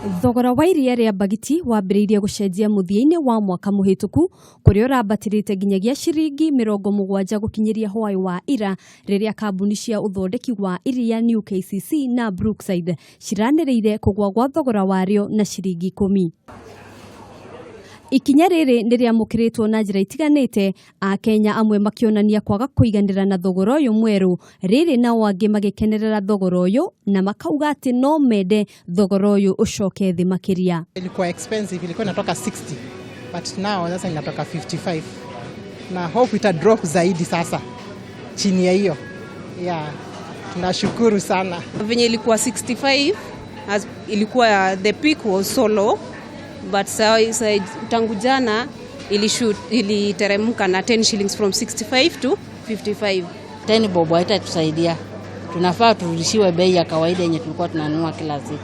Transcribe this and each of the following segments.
Thogora wa iria rĩa mbagiti wambĩrĩirie gũcenjia mũthia-inĩ wa mwaka mũhĩtũku, kũrĩa ũrambatĩrĩte nginyagia ciringi 70 gũkinyĩria hwaĩ wa ira, rĩrĩa kambuni cia ũthondeki wa iria New KCC na Brookside ciranĩrĩire kũgwa gwa thogora warĩo na ciringi 10. Ikinya rĩrĩ nĩ rĩamũkĩrĩtwo na njĩra itiganĩte, Akenya amwe makĩonania kwaga kũiganĩra na thogora ũyũ mwerũ, rĩrĩ nao angĩ magĩkenerera thogora ũyũ na makauga atĩ no mende thogora ũyũ ũcoke thĩ makĩria. Ilikuwa expensive, ilikuwa inatoka 60, but now sasa inatoka 55, na hope ita drop zaidi sasa chini ya hiyo. Yeah, tunashukuru sana. Venye ilikuwa 65 as ilikuwa, the peak was so low, but sa tangu jana ilishoot, iliteremka na 10 shillings from 65 to 55. 10 bob haitatusaidia. Tunafaa turudishiwe bei ya kawaida yenye tulikuwa tunanunua kila siku.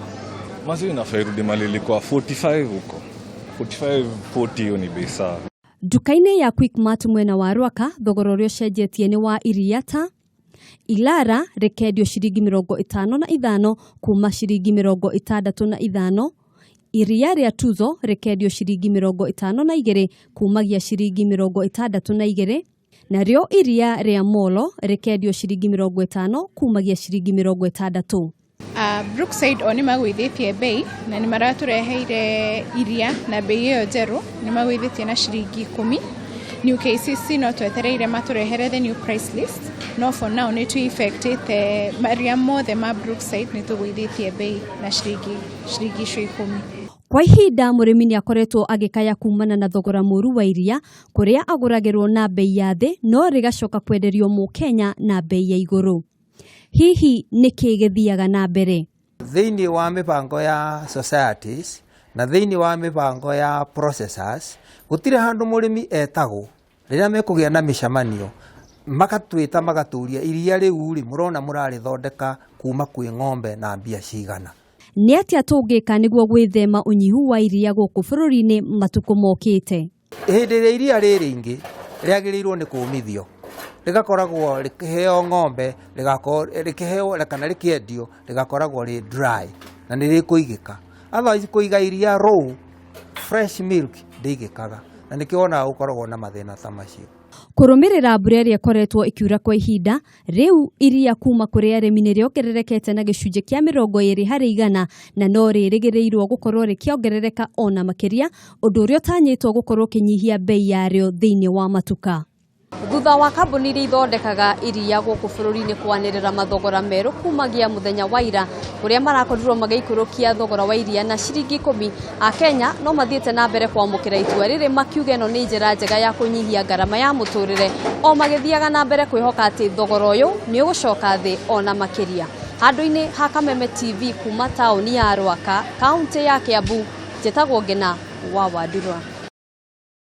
Maziwa inafaa irudi mahali ilikuwa, 45 huko, 45, 40, hiyo ni bei sawa. Nduka-inĩ ya Quickmart mwena wa Rwaka, thogora ũrĩa ũcenjetie nĩ wa iria ta Ilara rĩkendio ciringi 55 kuma ciringi 65, iria rĩa Tuzo rĩkendio ciringi 52 kumagia ciringi 62, narĩo iria rĩa Molo rĩkendio ciringi 50 kumagia ciringi 60. Brookside o nĩ magũithĩtie bei na nĩ maratũreheire iria na bei ĩyo njerũ, nĩ magũithĩtie na ciringi 10. New KCC no twetereire matũrehere the new price list, no for now nĩ tũ effectĩte maria mothe ma Brookside, nĩ tũgũithĩtie bei na ciringi icio 10. Kwa ihinda mũrĩmi nĩ akoretwo agĩkaya kumana na thogora mũru wa iria, kũrĩa agũragĩrwo na bei ya thĩ no rĩgacoka kwenderio mũkenya na bei ya igũrũ. Hihi nĩ kĩĩ gĩthiaga na mbere? Thĩinĩ wa mĩbango ya societies na thĩinĩ wa mĩbango ya processors, gũtirĩ handũ mũrĩmi etagwo rĩrĩa mekũgĩa na mĩcemanio, magatwĩta magatũria, iria rĩu rĩ mũrona mũrarĩthondeka kuma kwĩ ng'ombe na mbia cigana? Nĩ atĩa tũngĩka nĩguo gwĩthema ũnyihu wa iria gũkũ bũrũri-inĩ matukũ mokĩte? Hĩndĩ ĩrĩa iria rĩ rĩingĩ rĩagĩrĩirwo nĩ kũmithio, rĩgakoragwo rĩkĩheo ng'ombe, rĩgakorwo rĩkĩheo kana rĩkĩendio, rĩgakoragwo rĩ dry na nĩ rĩkũigĩka. Otherwise, kũiga iria raw fresh milk ndĩigĩkaga, na nĩkĩo wonaga gũkoragwo na mathĩna ta macio. Kũrũmĩrĩra mbura ĩrĩa ĩkoretwo ĩkiura kwa ihinda rĩu, iria kuma kũrĩ arĩmi nĩ rĩongererekete na gĩcunjĩ kĩa 20% na no rĩrĩgĩrĩirwo gũkorwo rĩkĩongerereka ona makĩria, ũndũ ũrĩa ũtanyĩtwo gũkorwo ũkĩnyihia bei yarĩo thĩinĩ wa matuka. Thutha wa kambuni iria ithondekaga iria gũkũ bũrũri-inĩ kwanĩrĩra mathogora merũ kumagia mũthenya wa ira, kũrĩa marakorirwo magĩikũrũkia thogora wa iria na ciringi 10, Akenya no mathiĩte na mbere kwamũkĩra itua rĩrĩ, makiuga ĩno nĩ njĩra njega ya kũnyihia ngarama ya mũtũrĩre, o magĩthiaga na mbere kwĩhoka atĩ thogora ũyũ nĩ ũgũcoka thĩ ona makĩria. Handũ-inĩ ha Kameme TV kuma taũni ya Rwaka, kaũntĩ ya Kiambu, njĩtagwo Ngina wa Wandurwa.